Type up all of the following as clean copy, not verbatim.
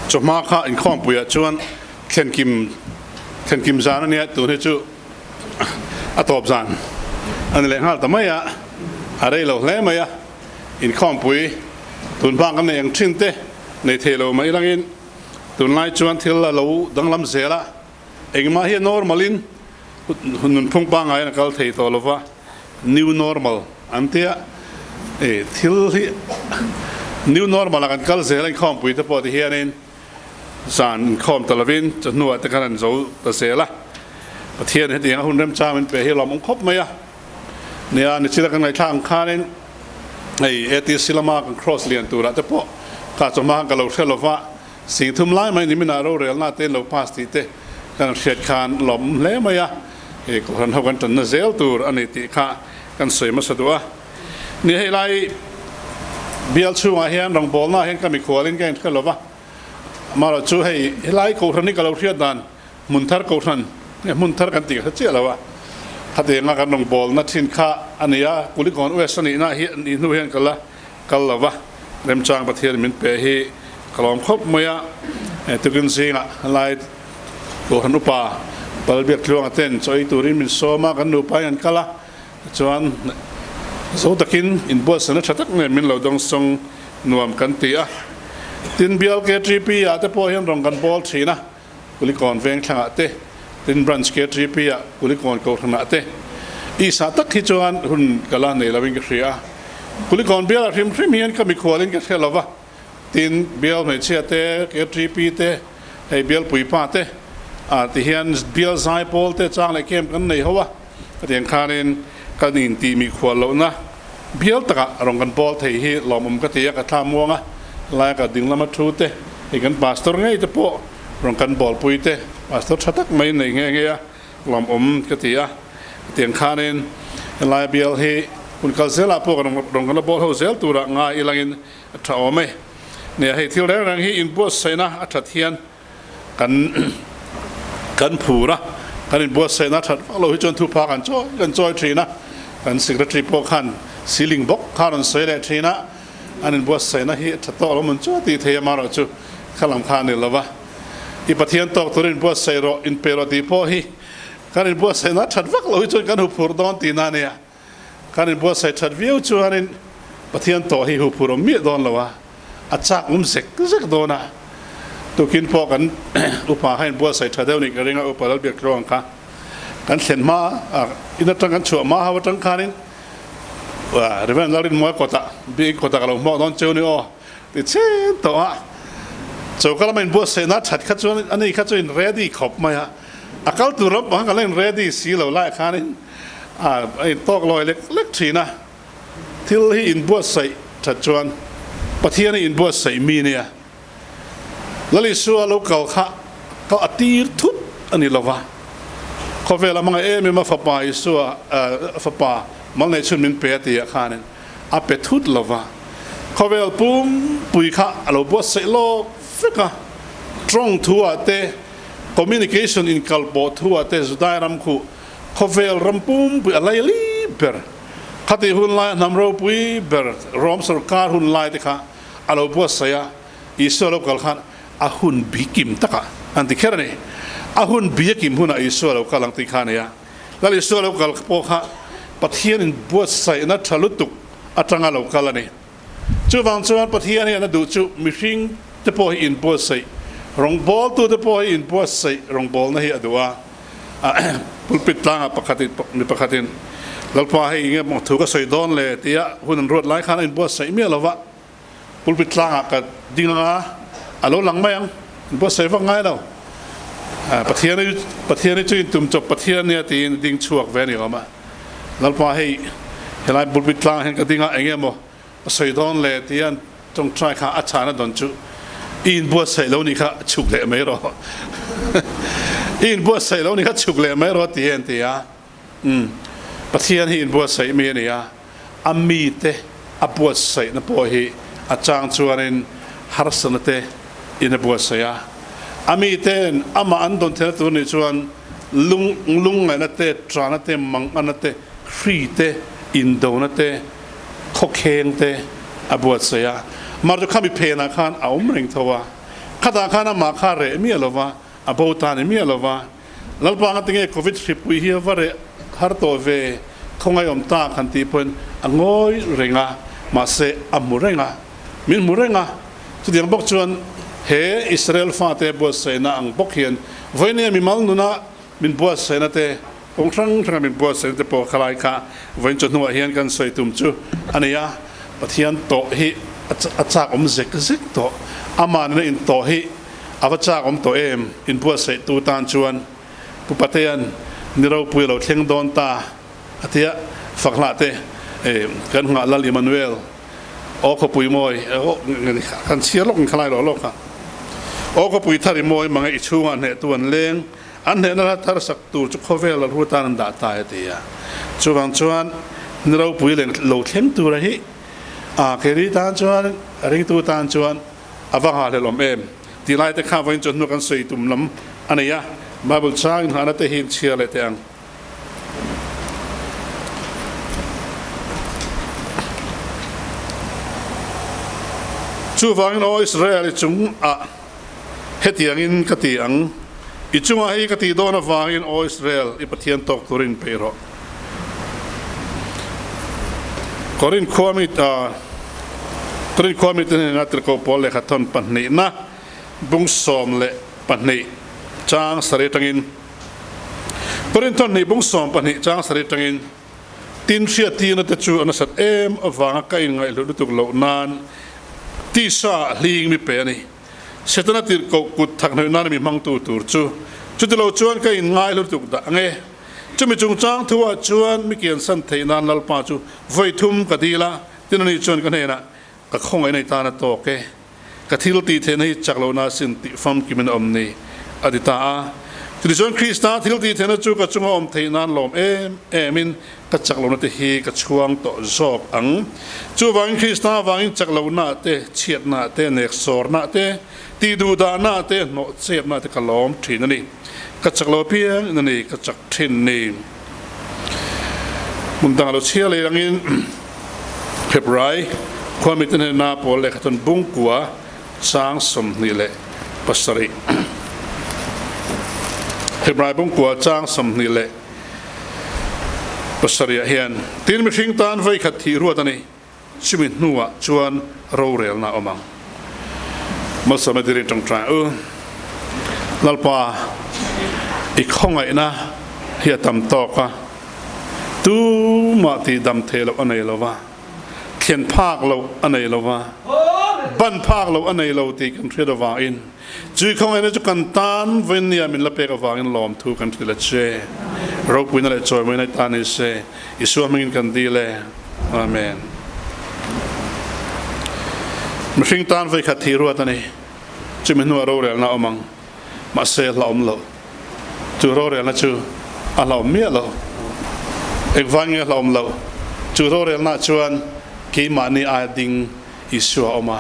Chawhma kha inkhawmpuiah chuan thlenkim thlenkim zan a nia, tun hi chu a tawp zan a ni leh nghal ta mai a, a rei lo hle mai a, inkhawmpui tun hma kan nei ang thin te nei thei lo mai langin tunlai chuan thil a lo danglam zel a, engmah hi a normal in nunphung pangaiin a kal thei tawh lo va, new normal an tia e thil hi new normal a kan kal zel a inkhawmpui te pawh ti hianin zan inkhawm ta lovin chawhnuah te khan an zo ta zel a, Pathian hetiang a hun remchang min pe hi a lawmawm khawp mai a, nia nichina kan ngaihthlak ang khanin hei ATC lama kan cross lian turah te pawh kha chawhma khan ka lo hre lova. Singthum lai mai niminah rorelna te lo pass tih te kan hriat khan lawm hle mai a, hei Kohhran ho kan tanna zel tur a ni tih kha kan sawi hmasa duh a. Ni hei lai bial chhungah hian rawngbawlna ah hian ka mikhualin ka inhre lo va, amaherawh chu hei helai Kohhran hi ka lo hriat dan Hmunthar Kohhran nge Hmunthar kan tih ka hre chiah lo a, khatianga kan rawngbawlna thin kha a ni a, Kulikawn West a nihna hi nih hnu hian ka la kal lo va, remchang Pathian min pe hi ka lawm khawp mai a, tukin zingah helai Kohhran upa Palbiak Tluanga ten chaw ei turin min sawm a, kan nupa in an kal a, tichuan zo takin inbuatsaihna tha tak nen min lo dawngsawng nuam kan ti a, tin bial KTP ah te pawh hian rawn kan bawl thin a. Kulikawn Vengthlangah te, tin Branch KTP ah Kulikawn Kohhranah te Isa tak hi chuan hun ka la nei lovin ka hria a. Kulikawn bialah hrim hrim hian ka mikhualin ka hre lova, tin bial hmeichhia te, KTP te, hei bial puipa te ah ti hian bial zai pawl te chang leh camp kan nei ho a, hetiang khanin kan intih mikhual lohna bial takah rawn kan pawl thei hi lawmawm ka ti a, ka thla muang a, laia ka ding lama thu te, hei kan pastor ngei te pawh rawn kan bawlpui te, pastor tha tak mai nei nghe nghe a, lawmawm ka ti a, hetiang khanin helai bial hi hun kal zelah pawh kan rawn kan la bawl ho zel turah ngai ilangin a tha awm e. Nia hei thil reng reng hi inbuatsaihna a that hian kan kan phur a, kan inbuatsaihna that vak lo hi chuan thupha kan chawi kan chawi thin a, kan secretary pawh khan ceiling bawk kha rawn sawi leh thin a, an inbuatsaihna hi a tha tawk lo mun chu a tih thei a, amaherawh chu kha lam kha a ni lo va, i Pathian tawk turin inbuatsaih rawh, inpe rawh tih pawh hi kan inbuatsaihna that vak lo hi chuan kan huphurh dawn tihna a nia. Kan inbuatsaih that viau chuanin Pathian tawh hi huphurh awm miah dawn lo a, a chak awm zek zek dawn a. Tukin pawh kan upa kha inbuatsaih tha deuh nih ka ring a, Upa Lalbiaktluang kha kan thlen hma a, in atang kan chhuah hma ho atang khanin Reverend Lalrinmuai kawtah, Biakinn kawtah ka lo hmuak dawn cheu ni aw ti chen tawh a. Choka lama inbuatsaihna that kha chuan ani kha chu in ready khawp mai a, a kal tur lampang kha kan la in ready si lo lai khanin A intawk lawi lek lek thin a, thil hi inbuatsaih that chuan Pathian hi inbuatsaih mi nia. Lal Isua lo kal kha ka a tir thut a ni lova, khawvel a hmangaih em em a fapa Isua fapa mal neih chhun min pe a tih ah khanin a pe thut lova, khawvel pumpui kha a lo buatsaih lawk vek a, tawng thu ah te, communication inkalpawh thu ah te Judai ram khuh Khawvel ram pumpui a laili ber. Khatih hun laia hnam ropui ber Rom sorkar hun lai te kha a lo buatsaih a, Isua lo kal khan a hun bi kim takah an ti kher a ni. A hun bi a kim hunah Isua lo kal ang tih kha a ni a. Lal Isua lo kal pawh kha Pathianin buatsaihna tha lutuk atanga lo kal a ni. Chuvang chuan Pathian hian a duh chu mihring te pawh hi inbuatsaih, rawngbawltu te pawh hi inbuatsaih rawngbawlna hi a duh a. Pulpit tlangah pakhatin mi pakhatin Lalpa hei enge maw thu ka sawi dawn le tia hun an ruat lai khan a inbuatsaih miah lo va, pulpit tlangah ka ding anga a lo lang mai ang, inbuatsaih vak ngai lo. Pathian hi Pathian hi chu intum chawp Pathian nia tiin ding chhuak ve a ni awm a. Lalpa hei helai pulpit tlangah hian ka ding a enge maw a sawi dawn le tia an tawngtai kha a chhan a dawn chu i inbuatsaih lo nih kha chhuk leh mai rawh i inbuatsaih lo nih kha chhuk leh mai rawh ti an ti a umm Pathian hi inbuatsaih mi a ni a a mite a buatsaihna pawh hi a chang chuanin harsatna te in a buatsaih a a miten amah an dawn theihna tur nih chuan lung lungngaihna te tana te mangana te hri te indona te khawkheng te a buatsaih a, mar chu khami phenah khan a awm reng tho a, Khatah khan amah kha reh miah lo va, a bo ta ni miah lo va. Lalpa anga tinge Covid hripui hi a va reh har tawh ve, khawngaih awm tak han tih pawhin a ngawi reng a, mahse a hmu reng a, min hmu reng a. Chutiang bawk chuan he Israel fate buatsaihna ang bawk hian vawinia mimal nuna min buatsaihna te, kawng hrang hranga min buatsaihna te pawh khalai kha vawiin chawhnuah hian kan sawi tum chu a ni a. Pathian tawh hi a chak awm zek zek tawh, amah nena intawh hi a va chak awm tawh em? Inbuatsaihtu tan chuan Pu Patea'n ni ropui a lo thleng dawn ta a ti a, fak hlah te kan nghah Lal Emmanuel aw khawpui mawi kan chhiar lawk in khalai lawk lawk a, aw khawpui thar i mawi mange i chhungah hnehtu an leng, an hnehna hla thar sak tur chu khawvel a hru tan an dah ta e ti a, chuvang chuan ni ropui lo thleng tura hi a keri tan chuan ringtu tan chuan A va nghahhlelh awm em? Tih lai te kha vawiin chawhnu kan sawi tum lam a nei a, Bible chang inghahna te hi inchhiar leh teh ang. Chuvangin aw Israel i chungah hetiangin ka ti ang, i chungah hei ka tih dawn avangin aw Israel i Pathian tawk turin peih rawh. Korinth khuami Korinth khuami te hnenah tirhkoh pawl lehkha thawn pahnihna bung 12 chang sarih atangin Korinth thawn hnih bung 12 chang sarih atangin tin hriattirna te chu a nasat em avanga ka inngaihhlut lutuk loh nan tisa hling mi pe a ni. Setana tirhkoh kut thak hnawih nan mi hmangtu tur chu chutilo chuan ka inngai lutuk dah ang e. Chumi chungchang thuah chuan mi kiansan theih nan Lalpa chu vawi thum ka dil a, tin ani chuan ka hnenah, Ka khawngaih nei tan a tawk e, ka thil tih theihna hi chak lohna asin tih famkim in a awm ni, a ti ta a. Chutichuan Krista thil tih theihna chu ka chunga awm theih nan lawm em em in ka chak lohna te hi ka chhuang tawh zawk ang. Chuvangin Krista avangin chak lohna te, chhiatna te, neksawrna te, tih duhdahna te, hnawhchepna te ka lawm thin a ni. Ka chak lo apiang in a ni, ka chak thin ni. Hmun dangah lo chhia lei angin Hebrai khuami te hnena pawl lehkha chuan bungkua chang 27. Hebrai bungkua chang 27 ah hian tin mihring tan vawikhat thih ruat a ni. Chumi hnuah chuan rorelna a awm ang. Malsawmna dirin tawngtai u. Lalpa, i khawngaihna hi a tam tawk a, tumah tihdam thei loh a nei lo va, thlen phak loh a nei lo va, ban phak loh a nei lo tih kan hriat avangin, chui khawngaihna chu kan tan vawinia min la pek avangin lawmthu kan hrilh a che. Ropuina leh chawimawina i tan ni se. Isua hmingin kan dil e. Amen. Mihring tan vawikhat thi ruat a ni. Chumi hnuah rorelna a awm ang. Mahse hla awm lo. Chu rorelna chu a hla awm miah lo. Engvang nge hla awm lo? Chu rorelna chuan keimahni aia ding Isua a awm a.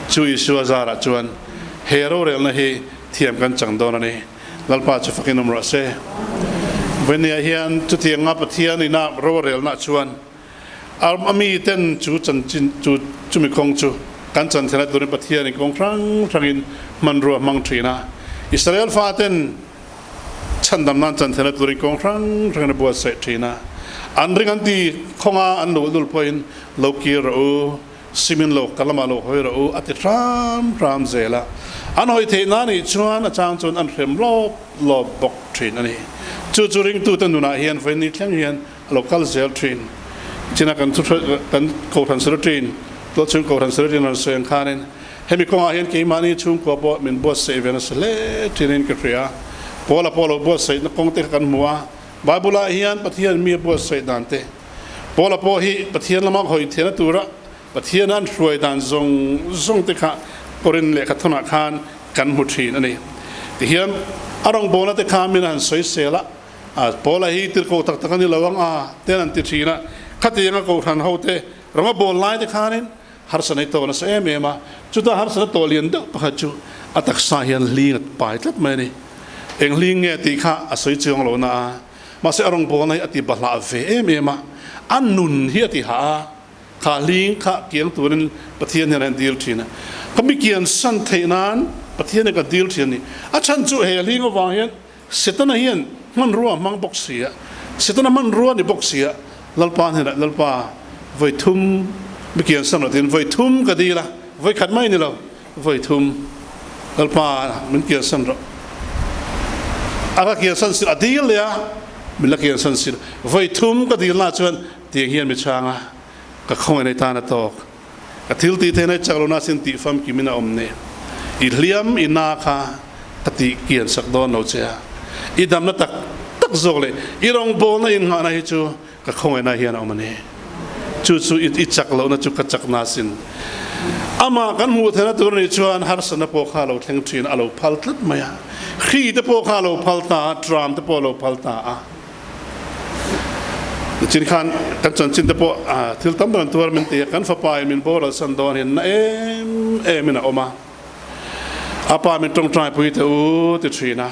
Chu Isua zarah chuan he rorelna hi thiam kan chang dawn a ni. Lalpa chu fakin awm rawh se. Vawnia hian chutianga Pathian ina rorelna chuan a mi ten chu chanchin chu chumi kawng chu kan chan thela turin Pathian in kawng hrang hrangin hmanrua hmang thin a. Israel fa ten chhandam nan chan thela turin kawng hrang hrangin a buatsaih thin a. An ring an ti khawnga an luh lul pawhin lo kir rawh u. Simin lo ka lamah lo hawi rawh u a ti hram hram zel a, an hawi theih na nih chuan a chang chuan an hrem lawp lawp bawk thin a ni. Chu chu ringtute nunah hian vawiin ni thleng hian a lo kal zel thin. China kan thu kan Kohhran Secretary-in Tualchhung Kohhran Secretary-in rawn sawi ang khanin hemi kawngah hian keimahni chhungkua pawh min buatsaih ve nasa hle thinin ka hria. Paula pawh lo buatsaihna kawng te kha kan hmu a, Bible-ah hian Pathian mi a buatsaih dan te, Paula pawh hi Pathian lama hawi thianna tura Pathiana an hruai dan zawng zawng te kha Korin lehkha thawnah khan kan hmu thin a ni. Tihian a rawngbawlna te kha min han sawisel a, Paula hi tirhkoh tak tak a ni lo ang a ten an ti thin a, khatianga kohhran ho te rawng a bawl lai te khanin harsatna i tawh nasa em em a, chuta harsatna tawh lian deuh pakhat chu a taksa hian hling a pai tlat mai a ni. Eng hling nge tih kha a sawi chuang lo na a. Mahse a rawngbawlna hi a ti bahlah ve em em a, a nun hi a ti hah a, kha hling kha kiang turin Pathian hian a en dil thin a, ka mi kian san theih nan Pathian hi ka dil thin a ni. A chhan chu he hling avang hian Setana hian hmanrua a hmang bawk si a, Setana hmanrua a ni bawk si a, Lalpa hnenah, Lalpa, vawi thum mi kian san rawh tiin vawi thum ka dil a, vawi khat mai ni lo, vawi thum Lalpa min kian san rawh. A ka kian san si lo, a dil leh a, min la kian san si lo. Vawi thum ka dil na chuan tiang hian mi chhang a, ka khawngaih nei tan a tawk. Ka thil tih theihna i chak lohna sin tih famkim in a awm ni. I hliam i na kha ka tih kian sak dawn lo che a, i damna tak tak zawk leh i rawngbawlna innghahna hi chu ka khawngaihna hian a awm a ni. Chu chu i chak lohna chu ka chakna sin. Amah kan hmuh theihna tur anih chuan harsatna pawh kha a lo thleng thin a, a lo phal tlat mai a. Hri te pawh kha a lo phal ta a, tram te pawh a lo phal ta a. Nichin khan kan chanchin te pawh thil tam tak an tuar min ti a, kan fapa in min boral san dawn hian na em em in a awm a, a pa min tawngtai pui teh u ti thin a,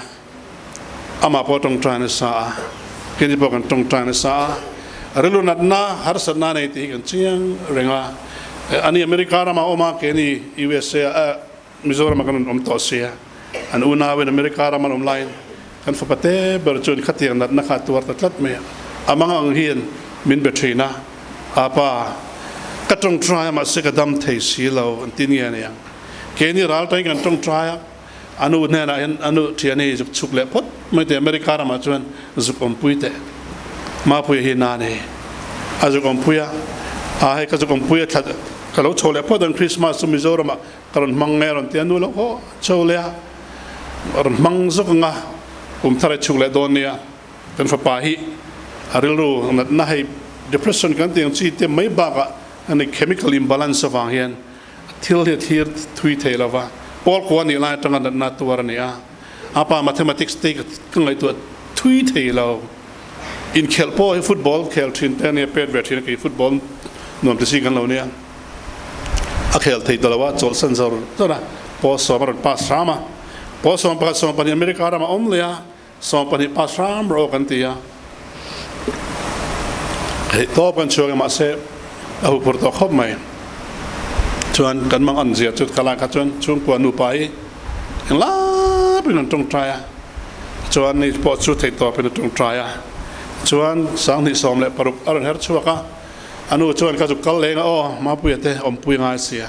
amah pawh tawngtai nasa a, keini pawh kan tawngtai nasa a, rilru natna harsatna nei tih hi kan chiang reng a, ani America ramah a awm a, keini USA ah Mizoram ah kan rawn awm tawh sia, an unau in America ram an awm laiin kan fapa te ber chuan khatiang natna kha a tuar ta tlat mai a, a mang ang hian min be thin a, Apa, ka tawngtai a mahse ka dam thei si lo an ti nge aniang. Keini ral tangin kan tawngtai a, a nu hnenah hian a nu thian hi zuk chhuk leh phawt mai teh America ramah chuan zuk awmpui teh Mapuia hi na nei a zuk awmpui a, a hei ka zuk awmpui a thla ka lo chho leh phawt ang Christmas chu Mizoramah Ka rawn hmang nge a rawn ti a, nu lo haw chho leh a, a rawn hmang zawk ang a, kum thar a chhuk leh dawn nia, kan fapa hi a rilru natna hei depression kan tih ang chi te mai bakah ani chemical imbalance avang hian thil hi a thlir thui thei lo va, pawl kua nih lai atanga natna tuar a ni a, a pa mathematics te hi ka ngaihtuah thui thei lo, inkhelh pawh hi football khel thin te ania pet ve thin a, kei football nuam ti si kan lo nia. A khel thei ta lo a, chawlhsan zawr zawr a, pawl sawm a rawn pass hram a, pawl 11 12 America ramah awm leh a, 12 pass hram rawh aw kan ti a, theih tawp kan chhuak e mahse a huphurh tawh khawp mai. Chuan kan mang an zia chu ka lai kha chuan chhungkua nupa hi englai pawhin an tawngtai a, chuan ni pawh chu theih tawpin a tawngtai a, chuan 2016 a rawn her chhuak a. A nu chuan ka zuk kal leng a, Aw, Mapuia te awmpui ngai sia.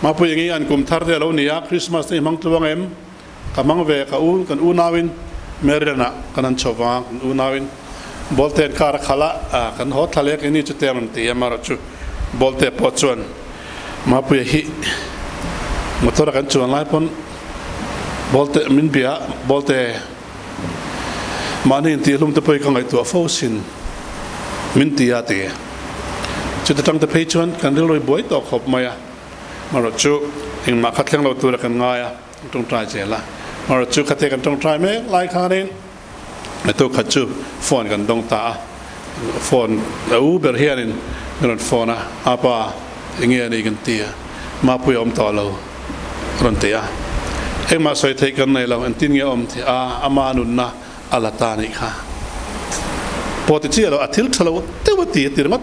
Mapuia nge an kum thar te a lo ni a, Christmas te i hmang tluang em? Ka hmang ve, ka u, kan unauin Maryland ah kan han chho vang a, kan unauin Bawlte'n car a khalh a, kan haw thla lek ini chu te a rawn ti a, amaherawh chu Bawlte pawh chuan Mapuia hi motor a kan chuan lai pawn Bawlte min bia a, Bawlte, Mahni intihlum te pawh hi ka ngaihtuah fo sin min ti a ti. Chuta tang te phei chuan kan rilru hi buai tawh khawp mai a, marawh chu engmah kha thleng lo tura kan ngai a, kan tawngtai zel a. Marawh chu khate kan tawngtai mek lai khanin a tu khat chu phone kan dawng ta a, phone a u ber hianin min rawn phone a, Apa enge a ni kan ti a, Mapuia awm tawh lo. A rawn ti a, Engmah sawi theih kan nei lo, engtin nge a awm thei a, ama nunna a la ta anih kha. Pawh ti chiah lo, a thil tha lo deuh a ti a ti ringawt.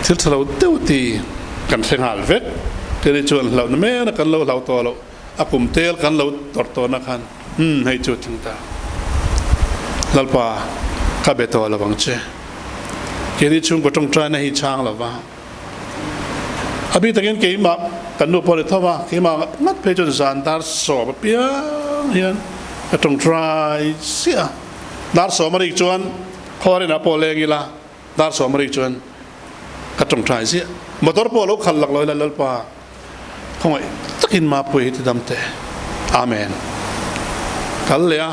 Thil tha lo deuh a ti kan hre nghal vek. Kei chuan hlauhna mena kan lo hlau tawh loh, a kum tel kan lo tawrh tawhna khan umm hei chu a tling ta. Lalpa, ka be tawh lo ang che. Keini chhungkaw tawngtaina hi chhang lo va. A bik takin keimah kan nu pawh a ni tho a, keimah ngat phei chuan zan dar sawm apiang hian ka tawngtai chiah a, dar sawm a rik chuan khaw rinah pawh leng ila dar sawm a rik chuan ka tawngtai ziah. Motor pawh a lo khalh lak lo ila Lalpa khawngaih takin Mapui hi ti dam teh. Amen. Kal leh a,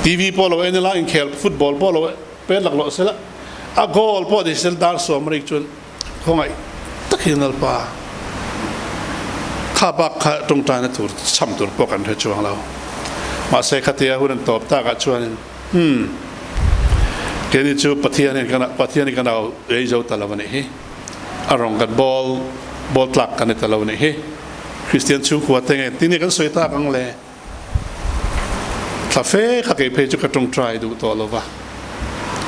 TV pawh lo en ila inkhel football pawh lo pet lak loh sela, A goal pawh ni sel dar sawmrik chuan khawngaih takin Lalpa kha bak kha tawngtaina tur chham tur pawh kan hre chuang lo. Mahse khatia hun an tawp takah chuanin umm keini chu Pathian hian kan Pathian hi kan au ei zo ta lo a nih hi. A rawng kan bawl bawl tlak kan ni ta lo a nih hi. Kristian chhungkua te nge engtin nge kan sawi tak ang le? Thla fe kha kei phei chu ka tawngtai duh tawh lo va,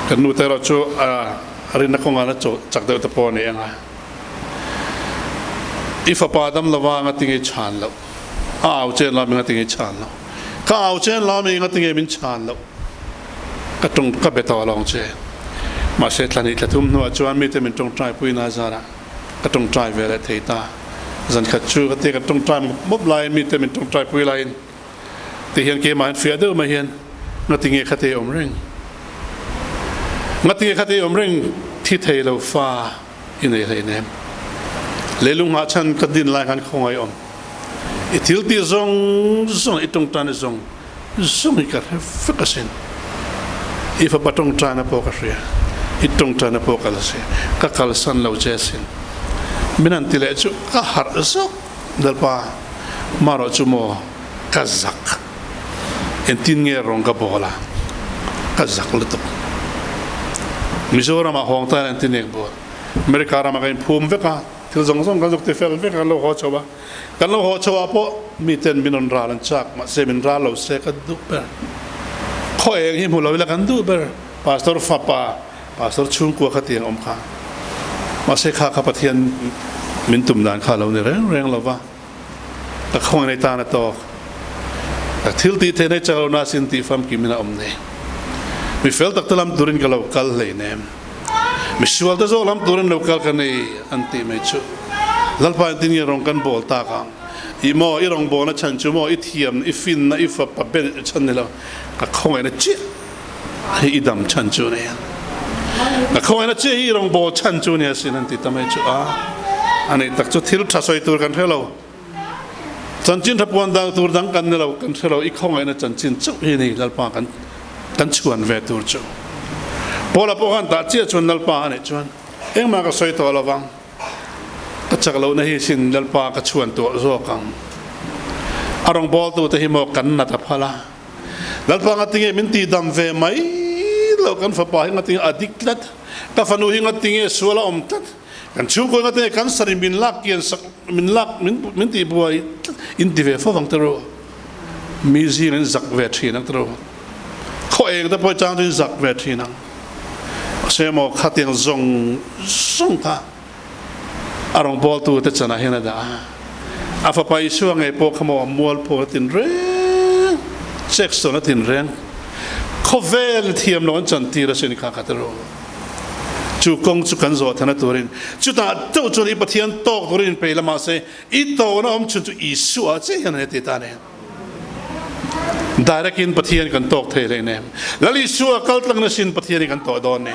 kan nu te erawh chu a rinna kawngah la chak deuh te pawh a ni ang a, i fapa dam lo vang a ti ngei chhan loh A au chen la mi nga tinge chan lo. Ka au chen la mi nga tinge min chan lo. Ka tung ka be to long che. Ma se thlani thlathum hnuah chuan mite min tawngtai pui na zara ka tawngtai ve leh thei ta. Zan khat chu ka te ka tawngtai mawp mawp laiin mite min tawngtai pui laiin ti hian keimah hian fiah deuh mai hian ngatinge kha te awm reng. Ngatinge kha te awm reng thi thei lo fa i nei hleinem. Leilung ah chan ka din lai khan khawngaih awm. I thil ti zawng zawng i tawngtai na zawng zawng hi ka hre vek asin. I fapa tawngtai na pawh ka hria. I tawngtai na pawh ka la hria. Ka kalsan lo che asin. Min han ti leh chu ka harh zawk. Lalpa, marawh chu maw ka zak. Engtin nge rawng ka bawl a, ka zak lutuk. Mizoram ah hawng tan engtin nge ka bawl. America ramah ka inphum vek a, thil zawng zawng kan zuk ti fel vek a, kan lo haw chho a. Kan lo haw chho ah pawh miten min rawn ral an chak, mahse min ral lo se ka duh ber. Khaw eng hi hmu lo ila kan duh ber. Pastor fapa, Pastor chhungkua kha tiang awm kha. Mahse kha kha Pathian min tum dan kha lo ni reng reng lo va. Ka khawngaih nei tan a tawk. Ka thil tih theih nei chak lo na sin tih famkim in a awm nei. Mi fel tak te lam turin ka lo kal hleinem. Mi sual te zawk lam turin lo kal ka nei an tih mai chu. Lalpa in tin nge rawng kan bawl tak ang. I maw i rawng bawlna chhan chu maw i thiam i finna i fapa ben chhan ni lo. Ka khawngaihna chiah hi i dam chhan chu ni. Ka khawngaihna chiah hi i rawngbawl chhan chu ni asin an ti ta mai chu a. A nih tak chu thil tha sawi tur kan hre lo. Chanchin tha puan dang tur dang kan ni lo, kan hre lo. I khawngaihna chanchin chauh hi ni Lalpa kan kan chhuan ve tur chu. Paula pawh khan tah chiah chuan Lalpa a nih chuan engmah ka sawi tawh lovang. Ka chak lohna hi sin Lalpa ka chhuan tuah zawk ang. A rawngbawltute hi maw kan nat a phal a. Lalpa ngatinge min tihdam ve mai lo, kan fapa hi ngatinge a dik tlat, ka fanu hi ngatinge sual a awm tlat, kan chhungkaw hi ngatinge cancer in min lak kian sak, min lak, min min tihbuai tlat, in ti ve fo vang te ru. Mi zing in zak ve thin ang te ru. Khaw eng te pawh chang chu in zak ve thin ang. Mahse maw khatiang zawng zawng kha a rawngbawltu te chanah hian a dah a. A fapa Isua ngei pawh kha maw a mualpho a tin reng, check sawn a tin reng, khawvel thiam lo an chantir asin kha kha te ru. Chu kawng chu kan zawh thana turin chutah chauh chuan i Pathian tawk turin inpei la mahse i tawhna awm chhun chu Isua chiah hian a ni ti ta nen. Direct in Pathian kan tawk thei hlei nem. Lal Isua kal tlang na sin Pathian hi kan tawh dawn ni.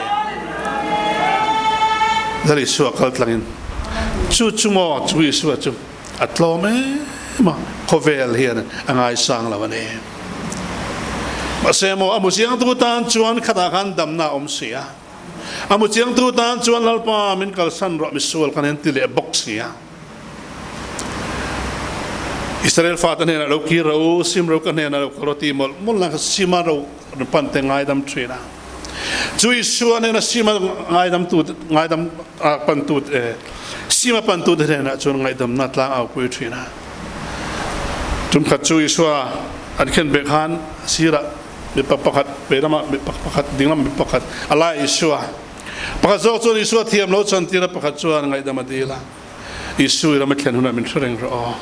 Lal Isua kal tlang in chu chu maw chu Isua chu a tlawm em a khawvel hian a ngaisang lo a ni. Mahse maw a muchiang tu tan chuan khatah khan damna a awm si a. A muchiang tu tan chuan Lalpa min kalsan rawh misual kan en ti leh bawk si a. Israel fate hnenah lo kir ro, sim ro ka hnenah lo kal ro ti mawlh mawlh na kha sima ro pan te ngaidam thin a. Chu Isua hnena sima ngaidam tu ngaidam pan tu sima pan tu te hnenah chuan ngaihdamna tlang au pui thin a. Tum khat chu Isua an khen bek khan sirah mipa pakhat veilamah mipa pakhat dinglam mipa pakhat a lai Isua pakhat zawk chuan Isua thiam lo chan tir a pakhat chuan ngaihdam a dil a. Isua i ram a thlen hunah min hre reng rawh aw.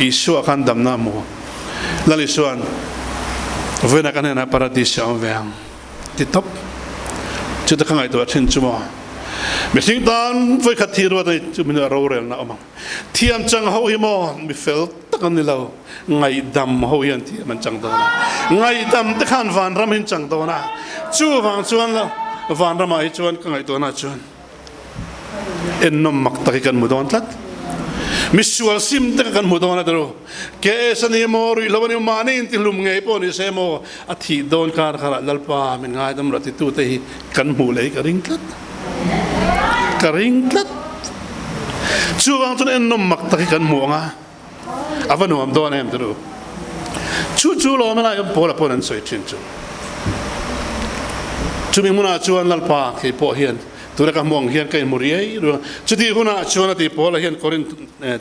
Isua khan damna a hmu. Lal Isua'n, Vawiinah ka hnenah Paradis a awm ve ang ti tawp. Chuta ka ngaihtuah thin chu maw? Mihring tan vawikhat thi ruat a ni chu min rorelna a awm ang. Thiam chang ho hi maw mi fel tak an ni lo. Ngaihdam ho hian thiam an chang dawn a. Ngaihdam te khan vanram hi an chang dawn a. Chuvang chuan vanramah hi chuan ka ngaihtuahna chuan Ennawm mak tak hi kan hmu dawn tlat. Misual sim te kha kan hmu dawn a tiru. KS a ni emaw, ruihhlo a ni emaw, mahni intihlum ngei pawh ni se emaw, a thih dawn kar kharah Lalpa min ngaidam rawh titute hi kan hmuh leh hi ka ring tlat. Ka ring tlat. Chuvang chuan ennawm mak tak hi kan hmu ang a, a va nuam dawn em tiru. Chu chu lawm a lai Paula pawn an sawi thin chu. Chumi hmunah chuan Lalpa kei pawh hian Tuna ka hmu ang hian ka inhmu riai riau a. Chutih hunah chuan a ti Paula hian Korinth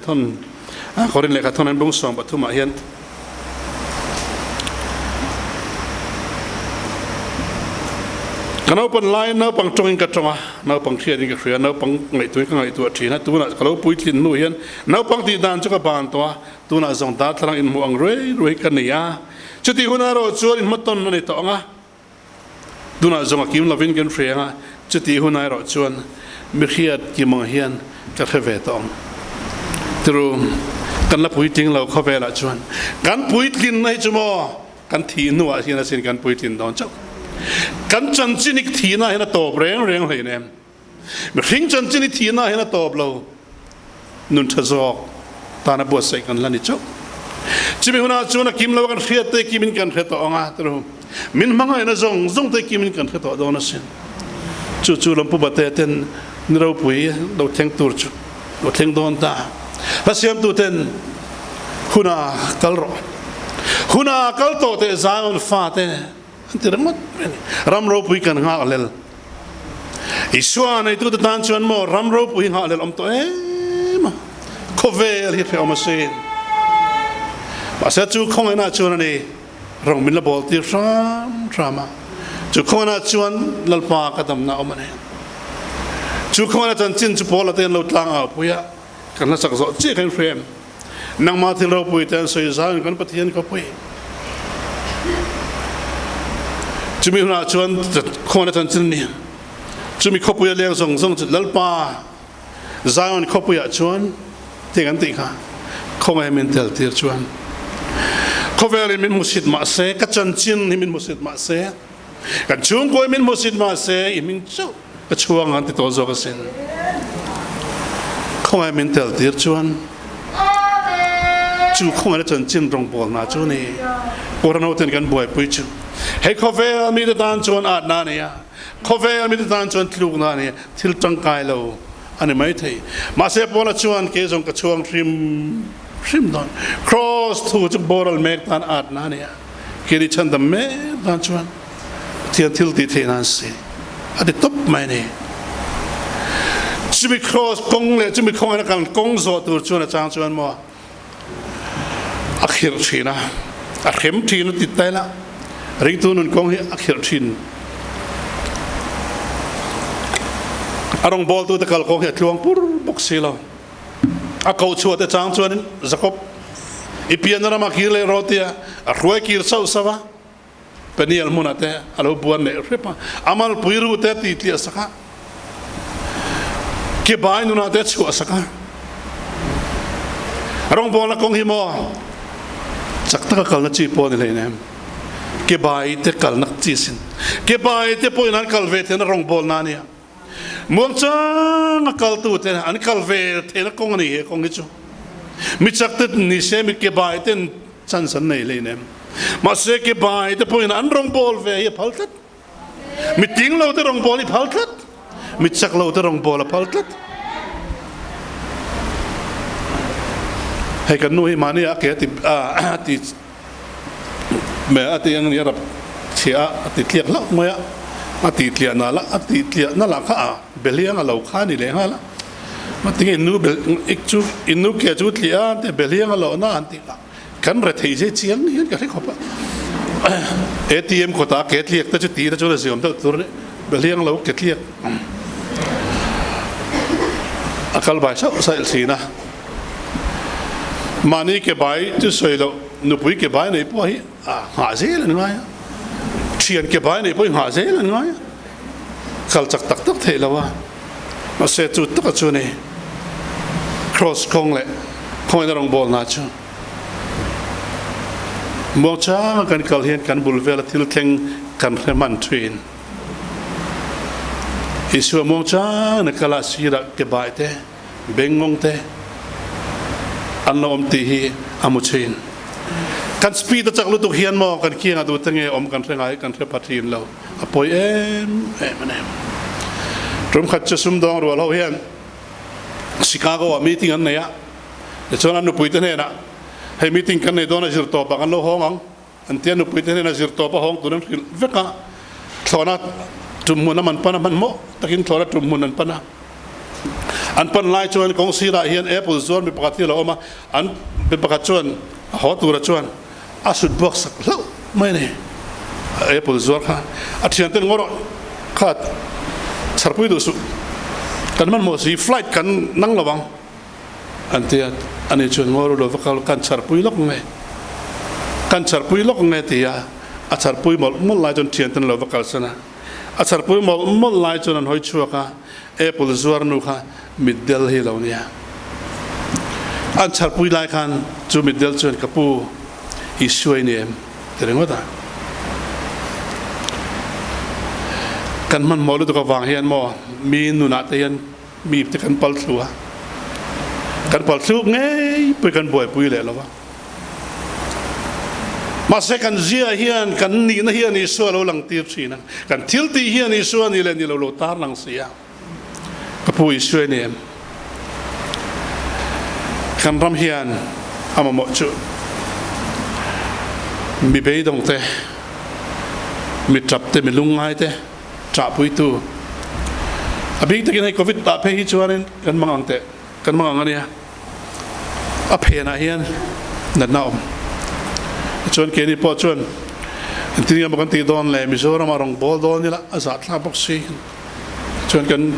thawn Korinth lehkha thawn an bung 13 ah hian Ka naupan laiin naupang tawngin ka tawng a, naupang hriatin ka hria, naupang ngaihtuahin ka ngaihtuah thin a, tunah ka lo puitlin hnu hian naupang tih dan chu ka ban tawh a, tunah zawng darthlalang inhmuh ang ruai ruai ka nei a, chutih hunah erawh chuan inhmatawn a ni tawh ang a, tunah zawng a kim lovin kan hria ang a, chutih hunah erawh chuan mi hriat kim ang hian ka hre ve tawh ang. Tiru, kan la puitling lo khawvelah chuan kan puitlinna hi chu maw Kan thih hnuah hian asin kan puitlin dawn chauh. Kan chanchin i thihna hian a tawp reng reng hlei nem. Mihring chanchin i thihna hian a tawp lo. Nun tha zawk tana buatsaih kan la ni chauh. Chumi hunah chuan a kim lo a kan hriat te kimin kan hre tawh ang a, tiru. Min hmangaihna zawng zawng te kimin kan hre tawh dawn asin. Chu chu Lampu Bate ten ni ropui lo thleng tur chu lo thleng dawn ta. Hla siamtu ten Huna kal rawh. Huna kal tawh teh Zion fate an ti ringawt mai a ni. Ram ropui kan nghakhlel. Isua neitute tan chuan maw ram ropui nghakhlel awm tawh em a, khawvel hi hrehawm asin. Mahse chu khawngaihna chuan a ni rawng min la bawl tir hram hram a, chu khawngaihna chuan Lalpa ka damna awm a ni. Chu khawngaihna chanchin chu Paula te an lo tlang au pui a. Kan hlasak zawh chiah khan hrem. Nangmah thil ropui te an sawi zau in kan Pathian khawpui. Chumi hunah chuan khawn a chanchin ni. Chumi khawpui a leng zawng zawng chu Lalpa Zion khawpuiah chuan ti kan tih kha khawngaih min tel tir chuan khawvel in min hmusit mahse ka chanchin hi min hmusit mahse kan chhungkaw in min hmusit mahse i hming chauh Ka chhuang an ti tawh zawk asin. Khawngaih min tel tir chuan chu khawngaihna chanchin rawngbawlna chu ni. Pawra nauten kan buaipui chu hei khawvel mite tan chuan atna a ni a, khawvel mite tan chuan tlukna a ni a, thil tangkai lo a ni maithei. Mahse Paula chuan kei zawng ka chhuang hrim hrim dawn. Kraws thu chu boral mek tan atna a ni a, keini chhandam mek tan chuan Pathian thil tih theih nan si a ti tawp mai a ni. Chumi cross kawng leh chumi khawngaihna kan kawng zawh tur chuan a chang chuan maw a khirh thin a, a hrem thin a ti ta ila ringtu nun kawng hi a khirh thin. A rawngbawltute kal kawng hi a tluang pur bawk si lo. A koh chhuah te chang chuanin Jakob i pianna ramah kir leh rawh tia a hruai kir sauh sauh a. Peniel hmunah te a lo buan leh hrep a, a malpui ru te a ti tliah sak a, kebai nunah te a chhuah sak a. Rawngbawlna kawng hi maw chak taka kalna chi pawh a ni hleinem, kebai te kalna chi sin. Kebai te pawhin an kal ve theihna rawngbawlna a nia. Muangchang a kaltu te an kal ve theihna kawng a ni he kawng hi chu. Mi chak te ni se mi kebai ten chance an nei hleinem. Mahse kebai te pawhin an rawngbâwl ve hi a phal tlat. Mi ting lo te rawngbâwl hi phal tlat. Mi chak lo te rawngbâwl a phal tlat. Hei kan nu hi mahni a ke a ti a ti Me a ti ang ni a rap chhia a, a ti tliak hlauh mai a, a tih tliah na lah a tih tliah na lah kha a beliang a lo kha a ni leh nghal a, a ti nge innu bel ik chu innu ke chu tliah a an ti a beliang a lo na an tih kha kan re thei zia chiang hian ka hre khawp a, ATM kawtah ke tliak te chu tih na chuan a ziawm deuh tur a ni, beliang lo ke tliak a kal bai sauh sauh thin a. Mahni ke bai chu sawi loh, nupui ke bai nei pawh hi a nghah zel an ngai a, thian ke bai nei pawh hi nghah zel an ngai a, kal chak tak tak theih lo a, mahse chu taka chu ni Kraws kawng leh khawngaihna rawngbawlna chu muangchanga kan kal hian kan bul vela thil thleng kan hre hman thin. Isua muangchangin a kal a, sirah ke bai te, Bengngawng te an lo awm tih hi a mu thin. Kan speed a chak lutuk hian maw kan kiangah duh te nge awm kan hre ngai kan hre pha thin lo. A pawi em em a ni. Tum khat chu sumdawng rual ho hian Chicago ah meeting an nei a, tichuan an nupui te hnenah hei meeting kan nei dawn a zirtawp ah kan lo hawng ang an tia nupui te hnenah zirtawp a hawng tur an hrilh vek a, thlawhna tum hmun a man pan a hmanhmawh takin thlawhna tum hmun an pan a. An pan lai chuan kawng sirah hian apple zuar mi pakhat hi a lo awm a, an mi pakhat chuan a haw tura chuan a sut buak sak hlauh mai a ni. Apple zuar kha a thianten ngaw rawh. Kha chharpui duh suh, kan hmanhmawh si, flight kan nang lo ang an ti a, ani chuan ngawi ru lo va kal kan chharpui lawk nge, kan chharpui lawk nge ti a, a chharpui mawlh mawlh lai chuan thian ten lo va kalsan a, a chharpui mawlh mawlh lai chuan an hawi chhuak a, apple zuar nu kha mitdel hi lo nia. An chharpui lai khan chu mitdel chuan ka pu Isua i ni em? ti ringawt a. Kan hmanhmawh lutuk avang hian maw mi nunah te hian mi te kan pal thlu a, kan pal thluk ngei pawh kan buaipui leh lo va. Mahse kan zia hian kan nihna hian Isua lo lang tir thin a, kan thil tih hian Isua ni leh ni lo lo tar lang si a. Ka pu Isua ni em? Kan ram hian a mamawh chu mi beidawng te, mi tap te, mi lungngai te ṭahpuitu. A bik takin hei Covid ah phei hi chuanin kan mang ang teh, kan mang ang a nia. A phenah hian natna a awm. Tichuan keini pawh chuan engtin nge maw kan tih dawn le Mizoram a rawngbâwl dawn ila a zahthlak bawk si. Chuan kan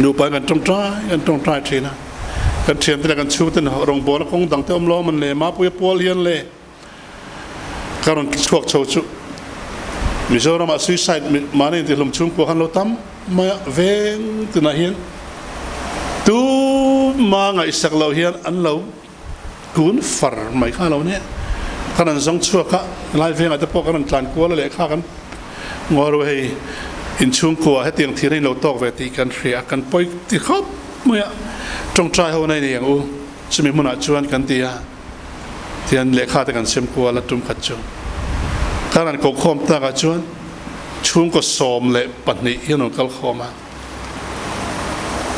nupa in kan tawngtai kan tawngtai thin a, kan thiante leh kan chhungte rawngbawlna kawng dang te awm lo man le Mapuia pual hian le ka rawn chhuak chho chu Mizoramah suicide mahni intihlum chhungkua khan lo tam mai a, veng tinah hian tuma ngaihsak loh hian an lo kun far mai kha lo nia. Kan rawn zawng chhuak a, helai vengah te pawh kan rawn tlan kual a lehkha kan ngaw ru hei inchhungkua hetiang thir hi lo tawk ve tih kan hria a, kan pawi ti khawp mai a, tawngtai ho na i nei ang u chumi hmunah chuan kan ti a, tihian lehkha te kan sem kual a tum khat chu kan rawn koh khawm takah chuan chhungkaw 12 hi an rawn kal khawm a,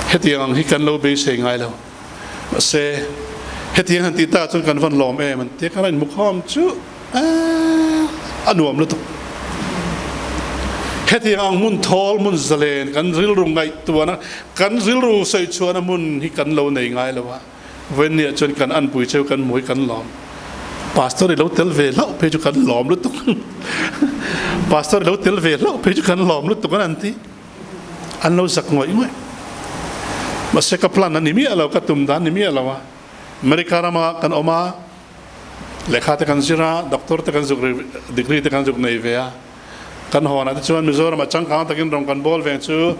hetiang ang hi kan lo beisei ngai lo. Mahse, hetiang han tih takah chuan kan van lawm em an ti a, kan rawn inhmukhawm chu a nuam lutuk. Hetiang ang hmun thawl, hmun zalen, kan rilru ngaihtuahna, kan rilru sawi chhuahna hmun hi kan lo nei ngai lo a, vawiinniah chuan kan anpui cheu kan hmu hi kan lawm. Pastor i lo tel ve hlauh phei chu kan lawm lutuk. Pastor i lo tel ve hlauh phei chu kan lawm lutuk an an ti. An lo zak ngawih ngawih. Mahse ka plan a ni miah lo, ka tum dan ni miah lo a. America rama kan awm a, lehkha te kan zir a, doctor te kan zuk degree te kan zuk nei ve a. Kan hawnah te chuan Mizoramah changkang takin rawng kan bawl veng chu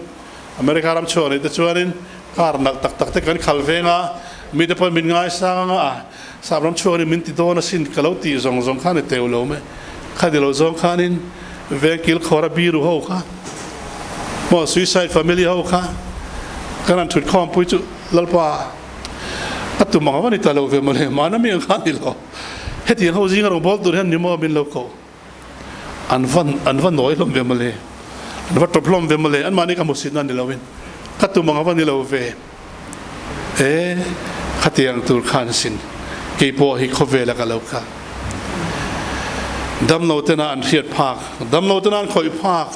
America ram chhuak nih te chuanin car nalh tak tak te kan khal veng a, mite pawhin min ngaisang anga a, sap ram chhuak nih min ti dawn asin ka lo tih zawng zawng kha ni teu lo mai. Kha ti lo zawng khanin veng kilkhawr a biru ho kha maw suicide family ho kha kan han thut khawmpui chu Lalpa a tum ang a va ni ta lo ve mawle mahna mi ang kha ni lo hetiang ho zinga rawn bawl tur hian ni maw min lo ko an va an va nawi hlawm ve mawle an va tawp hlawm ve mawle an mahni ka hmusit na ni lo in ka tum ang a va ni lo ve e khatiang tur khan sin keipawh hi khawvela ka lo kal Damlo tena an hriat phak, damlo tena an khawih phak,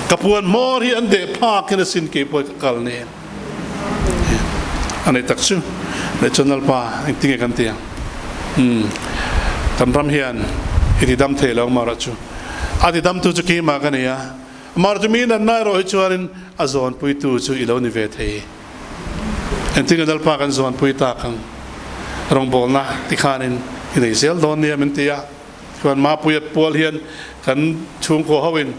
ka puan hmawr hi an deh phak hian asin kei pawh hi ka kal nen. A nei tak chu, leh chuan Lalpa engtinge kan ti ang? Umm, kan ram hian i ti dam thei lo ang marawh chu. A ti damtu chu keimah ka ni a, marawh chu mi natna erawh hi chuanin a zawnpuitu chu i lo ni ve thei. Engtinge Lalpa kan zawnpui tak ang? Rawngbawlna ti khanin i nei zel dawn nia min ti a. Chuan Mapuia pual hian kan chhungkaw hoin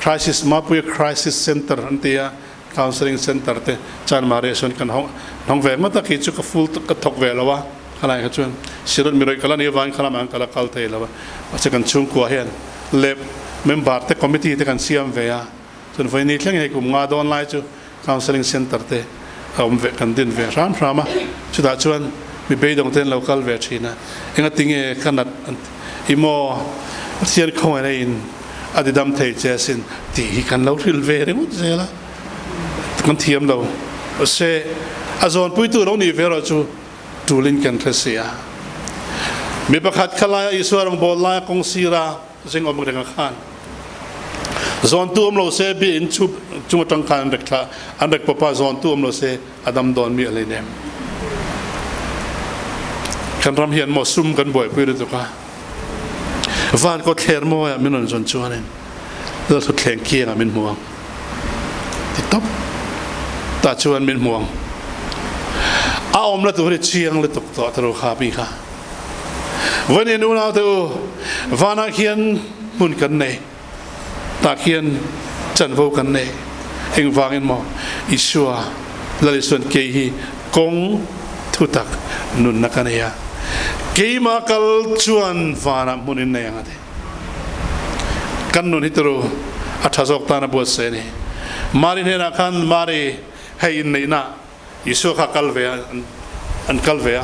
Crisis Mapuia Crisis Centre an ti a, Counselling Centre te Chanmari ah sawn kan hawng ve ngawt a, kei chu ka full ka thawk ve lo a, khalai kha chuan Sirut mirawih ka la nih avangin khalamah hian ka la kal thei lo a. Mahse kan chhungkua hian leh member te committee te kan siam ve a. Chuan vawiin thleng hei kum nga dawn lai chu Counselling Centre te a awm ve kan din ve hram hram a, chutah chuan mi beidawng te an lo kal ve thin a, engati nge ka nat an ti i maw Pathian khawngaihna in a ti dam thei che asin tih hi kan lo hrilh ve ringawt zel a, kan thiam lo mahse a zawnpuitu lo nih ve erawh chu tulin kan hre si a. Mi pakhat kha laia Isua rawngbâwl laia kawng sira Zing awm renga khan zawntu awm lo se bi in chup chung atang khan an rek thla an rek pawpa zawntu awm lo se a dam dawn mi a lei nem. Kan ram hian maw sum kan buaipui lutuk a, van kawt thler mawiah min rawn zawn chuanin. Lalthutthleng kiangah min hmu ang ti tawp tah chuan min hmu ang. A awmna tur hi chiang lutuk tawh ta ru kha mi kha. Vawiin unaute u, vanah khian hmun kan nei, tah khian chanvo kan nei. Engvangin maw Isua Lal Isuan kei hi kawng thutak nunna ka nei a, keimah kal chuan vanah hmun in nei ang a ti. Kan nun hi turu a tha zawk tan a buatsaih a ni. Mari hnenah khan Mari hei inneihna Isua kha kal ve a, an kal ve a.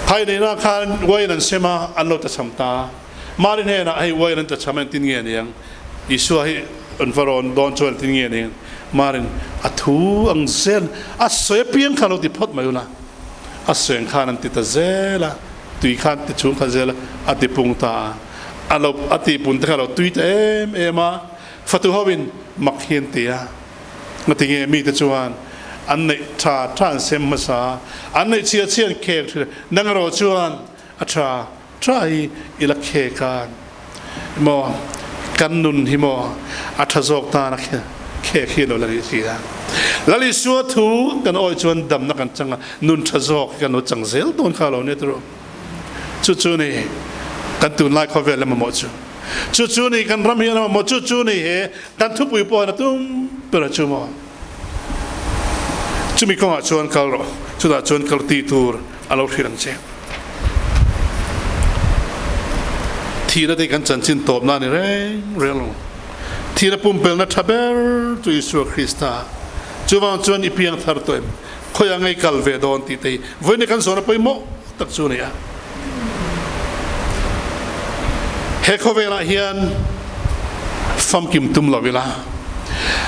Kha inneihna khan uaiin an sem a, an lo tachham ta a. Mari hnenah hei uaiin an tachham a, engtin nge ni ang? Isua hi an va rawn dawn chuan engtin nge ni ang? Marin a thu ang zel, a sawi apiang kha lo ti phawt mai ula, a sawi ang khan an ti ta zel a. Tui khan ti chhung kha zel a ti pung ta a, a lo a tih pun te kha a lo tui ta em em a, fatu ho in mak hi an ti a, ngatinge mite chuan an neih tha tha an sem hmasa a, an neih chhia chhia an khek thin a, nang erawh chuan a tha tha hi i la khek a maw, kan nun hi maw a tha zawk tan a khek hi a lo la nih si a. Lal Isua thu kan awih chuan damna kan chang a, nun tha zawk hi kan lo chang zel dawn kha lo nia turu. Chu chu ni kan tunlai khawvel a mamawh chu. Chu chu ni kan ram hian a mamawh chu chu ni he kan thupui pawh hian a tum ber a chu maw. Chumi kawngah chuan kal rawh, chutah chuan kal tih tur a lo hrilh ang che. Thihna te kan chanchin tawpna a ni reng reng lo. Thihna pumpelna tha ber chu Isua Krista. Chuvang chuan i piang thar tawh em? Khawiah ngei kal ve dawn tih te hi vawiin kan zawhna pawimawh tak chu a ni a. He khawvelah hian famkim tum lo ila,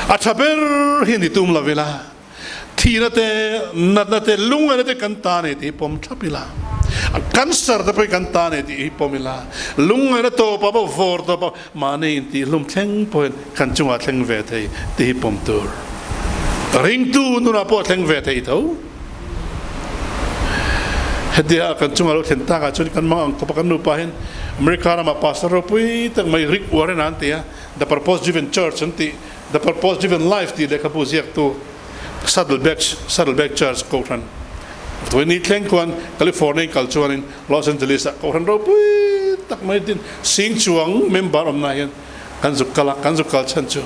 a tha ber hi ni tum lo ila, thihna te, natna te, lungngaihna te kan ta nei tih hi pawm thap ila, cancer te pawh hi kan ta nei tih hi pawm ila, lungngaihna tawpah pawh vawr tawpah mahni intihhlum thleng pawhin kan chungah thleng ve thei tih hi pawm tur. Ringtu nunah pawh thleng ve thei tho. Hetia kan chunga lo thlen takah chuan kan mang ang khawpa kan nupa hian America ramah pastor ropui tak mai Rick Warren an ti a, The Purpose Driven Church an tih, The Purpose Driven Life tih lehkhabu ziaktu Saddleback Saddleback Church Kohhran Vawiin thleng khuan California in kal chuanin Los Angeles ah Kohhran ropui tak mai tin sing chuang member awmna hian kan zuk kal a, kan zuk kal chhan chu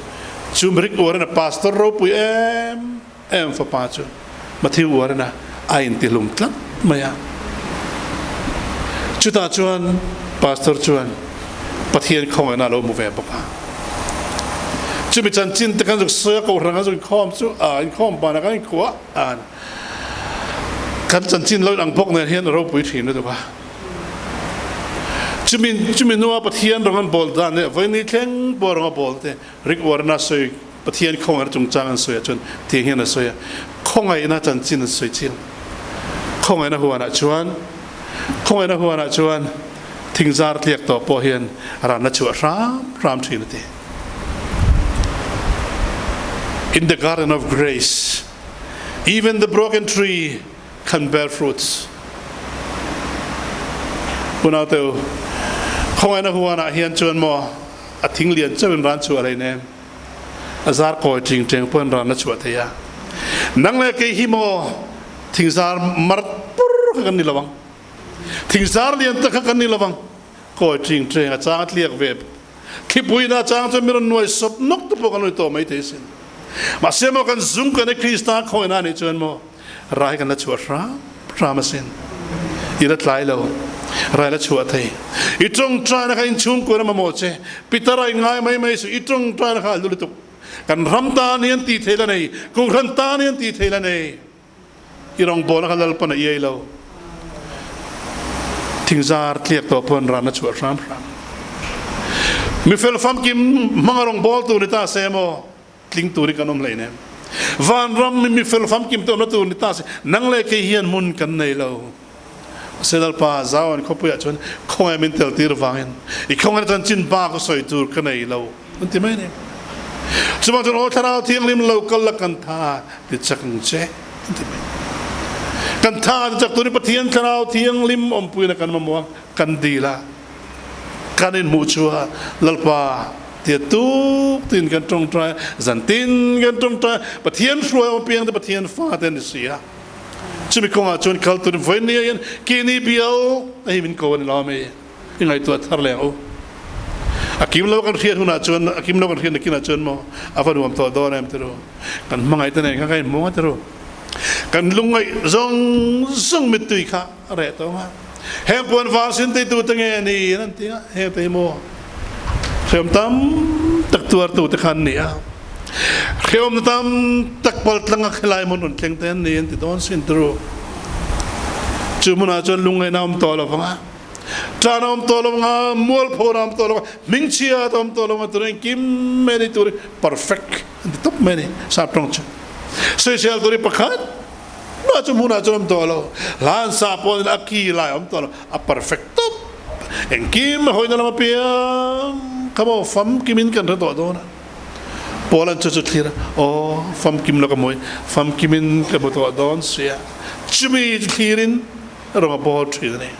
chu Rick Warren a pastor ropui em em fapa chu Matthew Warren a a intihlum tlat mai a. Chutah chuan pastor chuan Pathian khawngaihna a lo hmu ve bawk a. Chumi chanchin te kan zuk sawi a, kohhran kan zuk inkhawm chu a inkhawm banah kan inkuah a, kan chanchin lo inang bawk nen hian a ropui thin lutuk a. Chumi chumi hnua Pathian rawng an bawl dan leh vawiin thleng pawh rawng a bawl te Rick Warren a sawi Pathian khawngaihna chungchang an sawi ah chuan tiang hian a sawi a, khawngaihna chanchin an sawi chiang. Khawngaihna huanah chuan khawngaihna huanah chuan thingzar tliak tawh pawh hian ranna chhuah hram hram thin a ti. In the garden of grace, even the broken tree can bear fruits. Unaute u, khawngaihna huanah hian chuan maw a thing lian chauhin ran chhuah hlei nem. A zar kawi ting teng pawhin ran a chhuah thei a. Nang leh kei hi maw thingzar mar pur kha kan ni lo ang. Thingzar lian tak kha kan ni lo ang. Kawi ting teng a chang a tliak ve. Thlipui na chang chuan mi rawn nuai sawp nawk te pawh kan rawn tawh mai thei sin. Mahse maw kan zung kan e Krista khawina a nih chuan maw rai kan la chhuah hram hram asin. I la tlai lo. Rai la chhuah thei. I tawngtaina kha inchhungkuan a mamawh che. Peter a inngai mai mai suh. I tawngtaina kha a hlu lutuk. Kan ram tan hian tih theih la nei. Kohhran tan hian tih theih la nei. I rawngbawlna kha Lalpan a iai lo. Thingzar tliak tawh pawh an ran a chhuah hram hram. Mifel famkim hmanga rawngbâwl tur ni ta se maw? Tling tur hi kan awm hlein em? Vanram mi mifel famkim te awmna tur ni ta se, nang leh kei hian hmun kan nei lo. Mahse Lalpa, Zion khawpuiah chuan khawngaih min tel tir vangin i khawngaihna chanchin bak a sawi tur ka nei lo, an ti mai a ni. Chuvang chuan, Aw Thlarau Thianghlim lo kal la kan tha ti chak ang che, an ti mai. Kan tha ti chak turin Pathian Thlarau Thianghlim awmpuina kan mamawh a, kan dil a, kan inhmuh chu a, Lalpa. Tia tuk tin kan tawngtai a, zan tin kan tawngtai a, Pathian hruai awm piang te Pathian fa te an ni si a. Chumi kawngah chuan kal turin vawiin ni ah hian keini bial a hi min ko a ni lo ami i ngaihtuah thar leh ang u. A kim lo kan hriat hunah chuan, a kim lo kan hriat nakinah chuan maw a va nuam tawh dawn em ti ru. Kan hmangaih te nen khan kan inhmu nga ti ru. Kan lungngaih zawng zawng mittui kha a reh tawh ang a. Heng puan var sin teitu te nge ni an ti a, heng te hi maw hreawm tam tak tuartu te kha an ni a, hreawmna tam tak pal tlanga khilai hmun rawn thleng te an ni an ti dawn sin turu. Chu hmunah chuan lungngaihna a awm tawh lo vang a, tan a awm tawh lo vang a, mualpho a awm tawh lo vang a, hmingchhia a awm tawh lo vang a, tuna engkim mai ni tur hi perfect an ti tawp mai a ni sap tawng chu. Sawisel tur hi pakhat. Mah chu hmunah chuan awm tawh lo. Hla an sa pawhin a ki lai a awm tawh lo. A perfect tawp. Engkim a hawina lam apiang kha maw famkimin kan hre tawh dawn a. Paul an chu chu thlir a, aw famkim lo ka hmu i, famkimin ka hmu tawh dawn sia. Chumi chu thlirin rawng a bawl thin a ni.